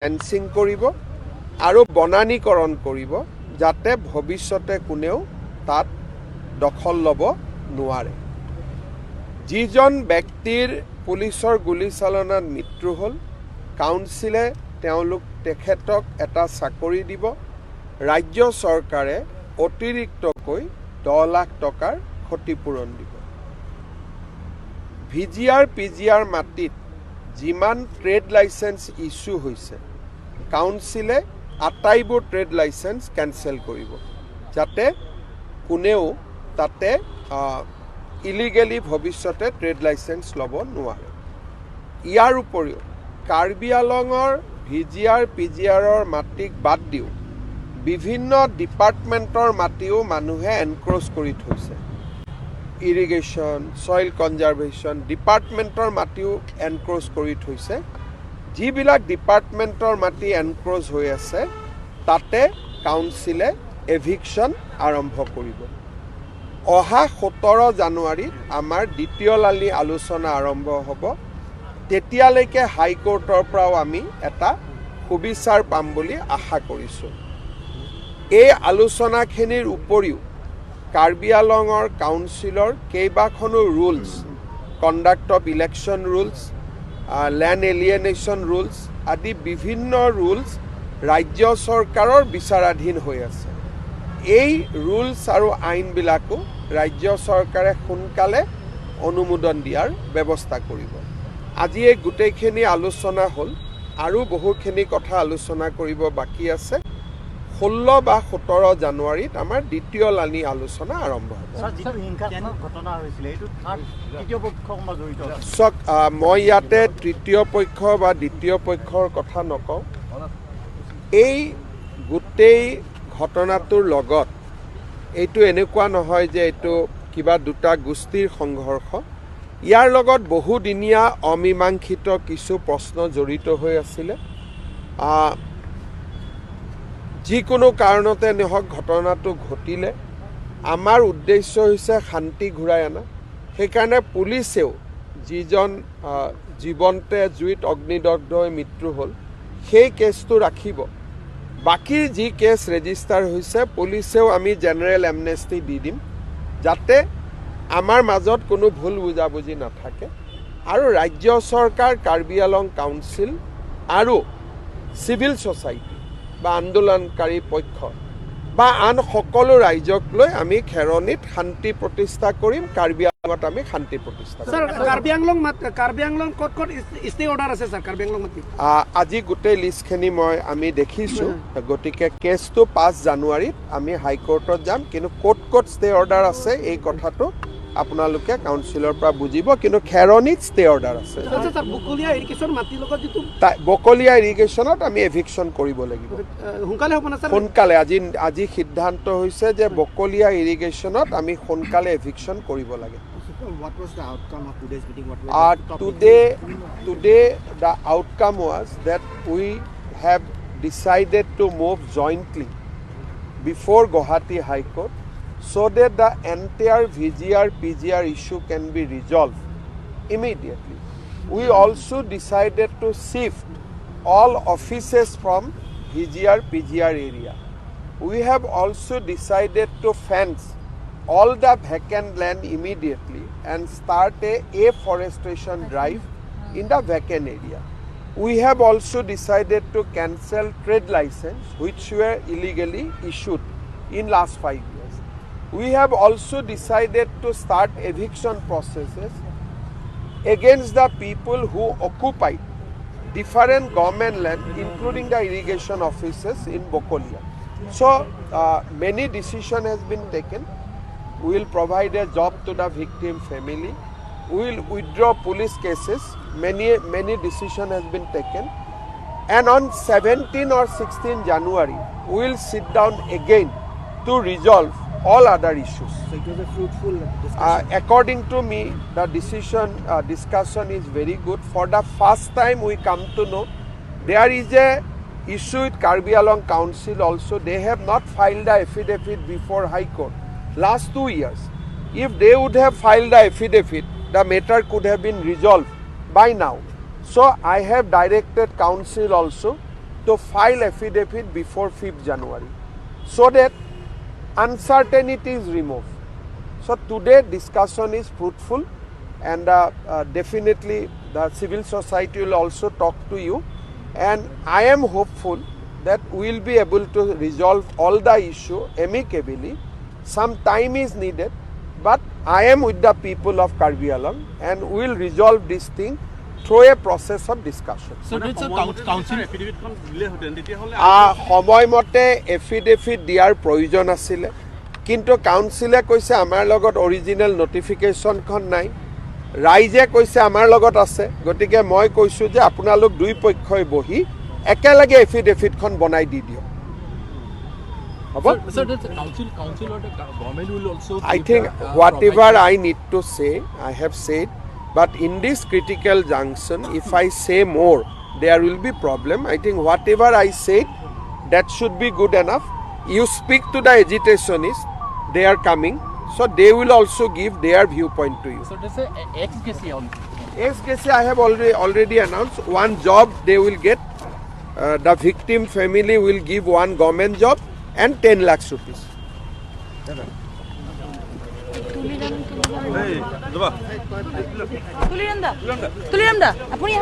Fencing কৰিব আৰু বনানীকৰণ কৰিব, যাতে ভৱিষ্যতে কোনেও তাত দখল ল'ব নোৱাৰে। যিজন ব্যক্তিৰ পুলিচৰ গুলীচালনাত মৃত্যু হ'ল, কাউন্সিলে তেখেতক এটা চাকৰি দিব। ৰাজ্য চৰকাৰে অতিৰিক্তকৈ 10 লাখ টকাৰ ক্ষতিপূৰণ দিব। ভিজিআৰ পিজিআৰ মাটিত যিমান ট্ৰেড লাইচেঞ্চ ইছ্যু হৈছে, কাউন্সিলে আটাইবোৰ ট্ৰেড লাইচেঞ্চ কেঞ্চেল কৰিব, যাতে কোনেও তাতে ইলিগেলি ভৱিষ্যতে ট্ৰেড লাইচেঞ্চ ল'ব নোৱাৰে। ইয়াৰ উপৰিও কাৰ্বি আলঙৰ ভিজিআৰ পিজিআৰৰ মাটিক বাদ দিও বিভিন্ন ডিপাৰ্টমেণ্টৰ মাটিও মানুহে এনক্ৰ'চ কৰি থৈছে। ইৰিগেশ্যন, ছইল কনজাৰ্ভেশ্যন ডিপাৰ্টমেণ্টৰ মাটিও এনক্ৰ'চ কৰি থৈছে। যিবিলাক ডিপাৰ্টমেণ্টৰ মাটি এনক্ৰ'চ হৈ আছে, তাতে কাউন্সিলে এভিকশ্যন আৰম্ভ কৰিব। অহা 17 জানুৱাৰীত আমাৰ দ্বিতীয় লানি আলোচনা আৰম্ভ হ'ব। তেতিয়ালৈকে হাইকোৰ্টৰ পৰাও আমি এটা সুবিচাৰ পাম বুলি আশা কৰিছোঁ। এই আলোচনাখিনিৰ উপৰিও কাৰ্বি আলঙৰ কাউন্সিলৰ কেইবাখনো rules, conduct of election rules, land alienation rules আদি বিভিন্ন ৰুলছ ৰাজ্য চৰকাৰৰ বিচাৰাধীন হৈ আছে। এই ৰুলছ আৰু আইনবিলাকো ৰাজ্য চৰকাৰে সোনকালে অনুমোদন দিয়াৰ ব্যৱস্থা কৰিব। আজি এই গোটেইখিনি আলোচনা হ'ল আৰু বহুখিনি কথা আলোচনা কৰিব বাকী আছে। 16 বা 17 জানুৱাৰীত আমাৰ দ্বিতীয় লানি আলোচনা আৰম্ভ হ'ব। ছাৰ, যিটো হিংসাত্মক ঘটনা হৈছিলে, এইটো থাৰ্ড তৃতীয় পক্ষ কোনোবা জড়িত আছে? চাওক, মই ইয়াতে তৃতীয় পক্ষ বা দ্বিতীয় পক্ষৰ কথা নকওঁ। এই গোটেই ঘটনাটোৰ লগত এইটো এনেকুৱা নহয় যে এইটো কিবা দুটা গোষ্ঠীৰ সংঘৰ্ষ। ইয়াৰ লগত বহুদিনীয়া অমীমাংসিত কিছু প্ৰশ্ন জড়িত হৈ আছিলে। যিকোনো কাৰণতে নহওক, ঘটনাটো ঘটিলে। আমাৰ উদ্দেশ্য হৈছে শান্তি ঘূৰাই অনা। সেইকাৰণে পুলিচেও যিজন জীৱন্তে জুইত অগ্নিদগ্ধ হৈ মৃত্যু হ'ল, সেই কেছটো ৰাখিব। বাকী যি কেছ ৰেজিষ্টাৰ হৈছে, পুলিচেও আমি জেনেৰেল এমনেষ্টি দি দিম, যাতে আমাৰ মাজত কোনো ভুল বুজাবুজি নাথাকে। আৰু ৰাজ্য চৰকাৰ, কাৰ্বি আলং কাউন্সিল আৰু চিভিল ছ'চাইটি বা আন্দোলনকাৰী পক্ষ বা আন সকলো ৰাইজক লৈ আমি খেৰণিত শান্তি প্ৰতিষ্ঠা কৰিম। কাৰ্বি আলঙত আমি শান্তি প্ৰতিষ্ঠা কৰিম। স্যাৰ, কাৰ্বি আংলং ক'ত ক'ত ষ্টে অৰ্ডাৰ আছে স্যাৰ, কাৰ্বি আংলং মাটি? আজি গোটেই লিষ্টখিনি আমি দেখিছোঁ। গতিকে কেছটো 5 জানুৱাৰীত আমি হাইকোৰ্টত যাম। কিন্তু ক'ত ক'ত ষ্টে অৰ্ডাৰ আছে, এই কথাটো আপোনালোকে কাউন্সিলৰ পৰা বুজিব। কিন্তু খেৰণিত ষ্টে অৰ্ডাৰ আছে। আচ্ছা স্যাৰ, বকলীয়া ইৰিগেশ্যন মাটিৰ লগত যিটো বকলীয়া ইৰিগেশ্যনত আমি এভিকশ্যন কৰিব লাগিব। সোনকালে হ'ব না স্যাৰ? সোনকালে। আজি সিদ্ধান্ত হৈছে যে বকলীয়া ইৰিগেশ্যনত আমি সোনকালে এভিকশ্যন কৰিব লাগে। What was the outcome of today's meeting? What were the topics? Today the outcome was that we have decided to move jointly before Guwahati High Court so that the entire VGR PGR issue can be resolved immediately. We also decided to shift all offices from VGR PGR area. We have also decided to fence all the vacant land immediately and start a afforestation drive in the vacant area. We have also decided to cancel trade license which were illegally issued in last 5 years. We have also decided to start eviction processes against the people who occupied different government land, including the irrigation offices in Bokolia. So, many decision has been taken. We will provide a job to the victim family. We will withdraw police cases. Many, many decision has been taken. And on 17 or 16 January, we will sit down again to resolve all other issues. So it was a fruitful discussion. According to me, the decision discussion is very good. For the first time, we come to know there is a issue with Karbi Anglong Council also. They have not filed the affidavit before High Court last 2 years. If they would have filed the affidavit, the matter could have been resolved by now. So I have directed council also. to file affidavit before 5th January so that uncertainty is removed. So today discussion is fruitful and definitely the civil society will also talk to you, and I am hopeful that we will be able to resolve all the issue amicably. Some time is needed, but I am with the people of Karbi Anglong and we will resolve this thing through a process of discussion. So it's a council. এফিডেভিটখন দিলেহেঁতেন তেতিয়াহ'লে সময়মতে affidavit দিয়াৰ প্ৰয়োজন আছিলে, কিন্তু কাউন্সিলে কৈছে আমাৰ লগত অৰিজিনেল নটিফিকেশ্যনখন নাই। ৰাইজে কৈছে আমাৰ লগত আছে। গতিকে মই কৈছোঁ যে আপোনালোক দুই পক্ষই বহি একেলগে এফিডেভিটখন বনাই দি দিয়ক। হ'ব। Sir, that's a council or the government will also I give think the whatever provide I need to say, I have said. But in this critical junction, if I say more, there will be problem. I think whatever I said, that should be good enough. You speak to the agitationists, they are coming, so they will also give their viewpoint to you. So there's a ex gratia on. Ex gratia, I have already announced one job they will get. The victim family will give one government job and 10 lakhs rupees. এই, যাবা। তুলিৰাম দা, তুলিৰাম দা, আপুনি।